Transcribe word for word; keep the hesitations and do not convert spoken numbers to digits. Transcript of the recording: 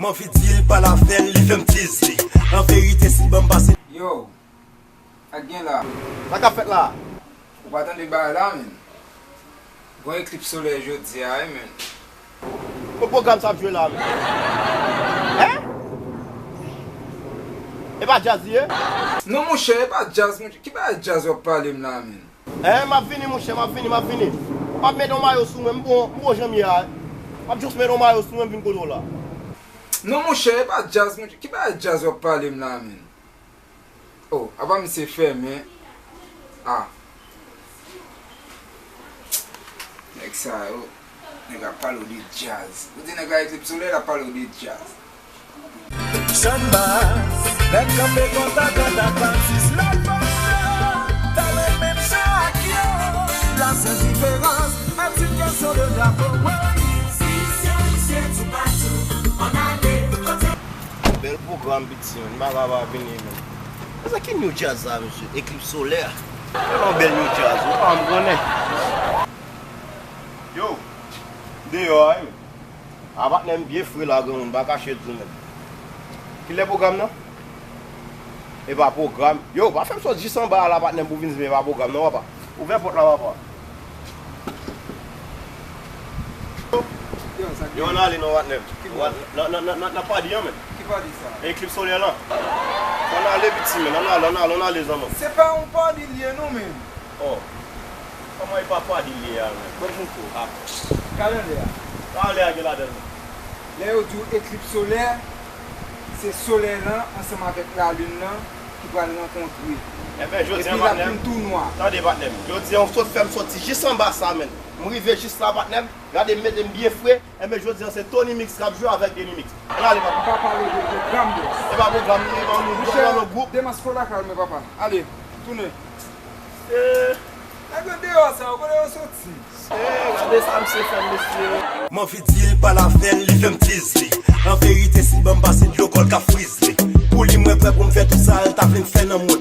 M anvi di l pale avè l, li fè m tiz li. An verite, si l ban m pase. Yo, sa k gen la? Sa k ap fèt la? Ou pa tande bagay la, menn? Gon eklips solè jodi a, wi, menn. Kot pwogram sa ap jwe la, menn? Hein? E pa djaz li ye? Non, monchè, e pa djaz, monchè. Ki bagay djaz w ap pale m la, menn? Hein, m ap vini, monchè, m ap vini, m ap vini. M ap mete yon mayo sou mwen, m bon, m bon jan m ye a. M ap just mete yon mayo sou mwen, m vin kote w la. Non, monchè, e pa djaz, monchè. Ki bagay djaz w ap pale m la, menn? Oh, apa misye fèmen? Ah. Nèg sa yo, nèg ap pale w de djaz. Ou di nèg la eklips solè, l ap pale w de djaz. Chann bas, nèg kanpe konta konta Francis Lalbòs. Talè menm jan ak yo, la sèl diferans, èt yon kesyon de drapo, wi. Si se misye toupatou, ann ale, kote. Bèl pwogram piti, menn, bagay pa vini, menn. Sa ki new djaz sa, mesye? Eklips solè. Se yon bèl new djaz, ou pa m konnen. Yo, deyò a, wi. A patnè m byen fre la, granmoun, pa kache di w menm. Kilè pwogram nan? E pa pwogram. Yo, pa fè m sot jis anba a la, patnè m, pou w vin di m e pa pwogram nan, papa. Ouvè pòt la, papa. Yo, ann ale non, patnè m. Nan, nan, nan, nan padi an, menn. Ki padi sa? Eklips solè lan. Ann ale, piti, menn. Ann ale, ann ale, ann ale, zanmi. Se pa yon padi l ye, non, menn. Oh. Kòman e pa padi l ye a, menn? Bon, poko. Ah. Gade anlè a. Sa anlè a gen ladan l, menn? Lè yo di w eklips solè, se solèy lan ansanm avèk lalin lan ki pral rankontre. Enben, jodi a, patnè m. Epi l ap vin tou nwa. Tande, patnè m. Jodi a, w sot fè m soti jis anba sa, menn. M rive jis la, patnè m. Gade, m mete m byen fre. Enben, jodi a, se Tony Mix k ap jwe avèk Deni Mix. Ann ale, papa. M pa pale de pwogram, bòs. E pa pwogram, nou, nou, nou, nou, nou gwoup. Monchè, demaske w lakay ou, men, papa. Ale, tounen. Eh. Nèg yo deyò sa yo, kote yo soti? Eh, gade sa misye fè m, mesye. M anvi di l pale avè l, li fè m tiz li. An verite, si l ban m pase dlo, kò l ka friz li. Pou li, mwen prè pou m fè tout sa l ta vle m fè nan mond.